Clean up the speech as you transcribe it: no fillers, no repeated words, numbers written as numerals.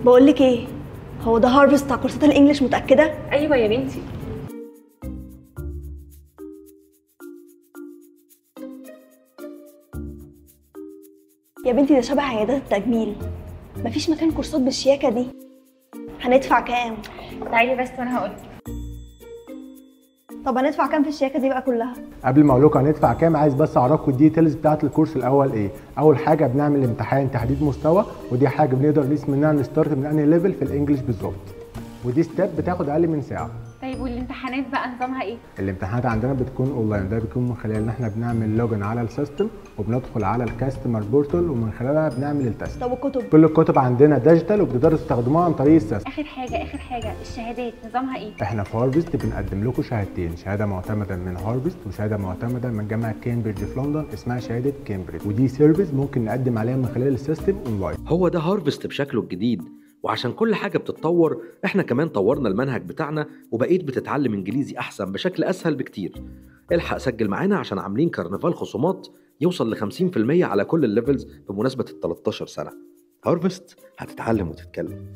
بقول لك ايه، هو ده هارفست بتاع كورسات ال English؟ متاكدة؟ ايوه يا بنتي. يا بنتي ده شبه عيادات التجميل، مفيش مكان كورسات بالشياكه دي. هندفع كام؟ تعالي بس وانا هقولك. طب هندفع كام في الشياكه دي بقى كلها؟ قبل ما اقول لكم هندفع كام، عايز بس اعرفكم ال details بتاعه الكورس الاول ايه. اول حاجة بنعمل امتحان تحديد مستوى، ودي حاجة بنقدر نقيس منها ن start من انهي level في ال English بالظبط، ودي step بتاخد اقل من ساعة. طيب والامتحانات بقى نظامها ايه؟ الامتحانات عندنا بتكون اونلاين، ده بيكون من خلال ان احنا بنعمل login على ال system وبندخل على ال customer portal ومن خلالها بنعمل ال test. طب والكتب؟ كل الكتب عندنا digital وبتقدروا تستخدموها عن طريق ال system. اخر حاجة الشهادات نظامها ايه؟ احنا في هارفست بنقدم لكم شهادتين، شهادة معتمدة من هارفست وشهادة معتمدة من جامعه كامبريدج في لندن اسمها شهادة كامبريدج، ودي service ممكن نقدم عليها من خلال ال system online. هو ده هارفست بشكله الجديد، وعشان كل حاجة بتتطور احنا كمان طورنا المنهج بتاعنا، وبقيت بتتعلم انجليزي احسن بشكل اسهل بكتير. الحق سجل معانا عشان عاملين كارنفال خصومات يوصل ل 50% على كل ال levels بمناسبة ال 13 سنة. هارفست هتتعلم وتتكلم.